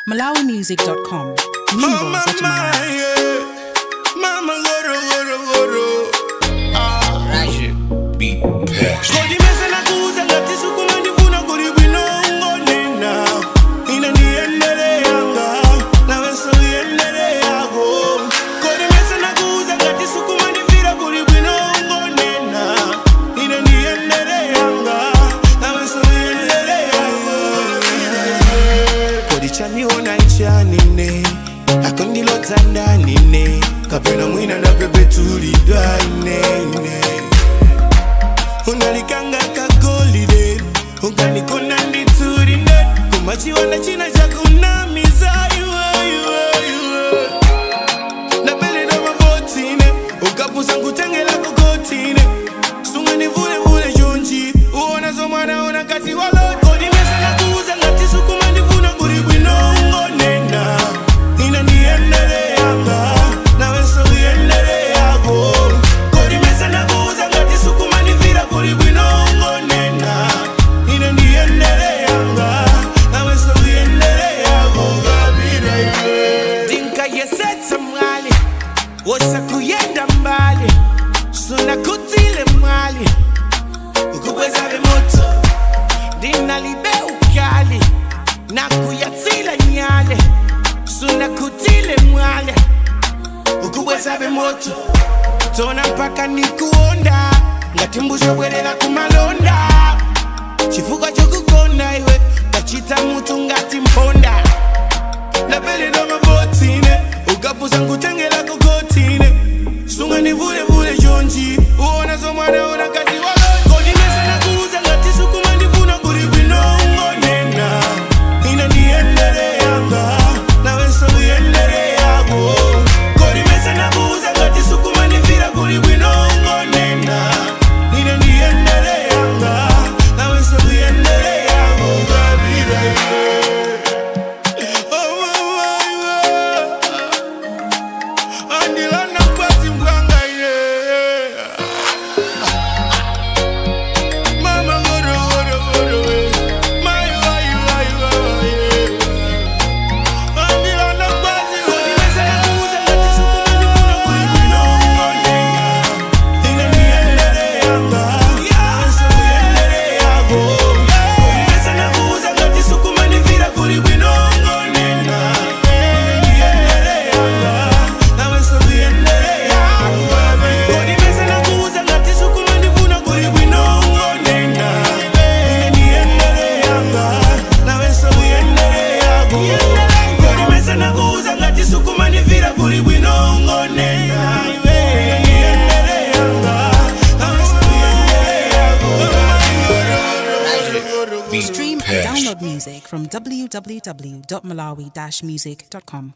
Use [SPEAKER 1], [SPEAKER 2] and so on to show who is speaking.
[SPEAKER 1] MalawiMusic.com. Nyimbo za Malawi.
[SPEAKER 2] Mama goro goro goro.
[SPEAKER 3] Raja be passion.
[SPEAKER 2] Kodi mese nakuuza ngati sukumandifuna kuli bwino ungonena. Ine ndiyendere yanga, nawe so uyendere yako. Kodi mese nakuuza ngati sukumandifira kuli bwino ungonena. Ine ndiyendere yanga, nawe so uyendere yako. Kodi chaniona ichanine, akondilotsa ndanine, kapena mwina ndapepetulidwa ine ine. Unalikanga kagolide, unganikona nditurinde, kumachiwana china chakunamiza iwe iwe iwe. Ndapeleda mavotine, ukapusa nkutengela kokotine, sunganivule vule chonchi, uona zomwana ona kasi waloti. Kodi mese nakuuza ngati sukumandifuna kuli bwino ungonena, ine ndiyendere yanga, nawe so uyendere yako. Kodi mese nakuuza ngati sukumandifira kuli bwino ungonena, ine ndiyendere yanga, nawe so uyendere yako. Kabira iwe. Ndinkayesetsa mwali, wosakuyenda mbali, sunakutile mwali, ukukweza bemoto, ndinalibe ukali, nakuyatsila nyale, sunakutile mwali, ukukweza bemoto, tona mpaka nikuonda, ngati mbuzobwerera kumalonda, chifukwa chokukonda iwe, kachita mutu ngati mponda. Ndapeleda mavotine, ukapusa nkutengela kokotine, sunganivulevule chonchi, uona zomwana ona kazi waloti. Kodi mese nakuuza ngati sukumandifuna kuli bwino ungonena, ine ndiyendere yanga, nawe so uyendere yako. Kodi mese nakuuza ngati sukumandifira kuli bwino ungonena, ine ndiyendere yanga, nawe so uyendere yako. Kabira iwe. Oh, mama, iwe. Andilana kwati mbwanga ine. Mama goro goro goro we. My why why why. Andilana kwati. Kodi mese nakuuza ngati sukumandifuna kuli bwino ungonena, ine ndiyendere yanga, nawe so uyendere yako. Kodi mese nakuuza ngati sukumandifira kuli bwino ungonena, ine ndiyendere yanga, nawe so uyendere yako. Kodi mese nakuuza ngati sukumandifuna kuli bwino ungonena, ine ndiyendere yanga, nawe so uyendere yako. Kodi mese nakuuza ngati sukumandifira kuli bwino ungonena, ine ndiyendere yanga, nawe so uyendere yako.
[SPEAKER 3] Raja be
[SPEAKER 1] Stream and
[SPEAKER 3] passion.
[SPEAKER 1] download music from www.malawi-music.com.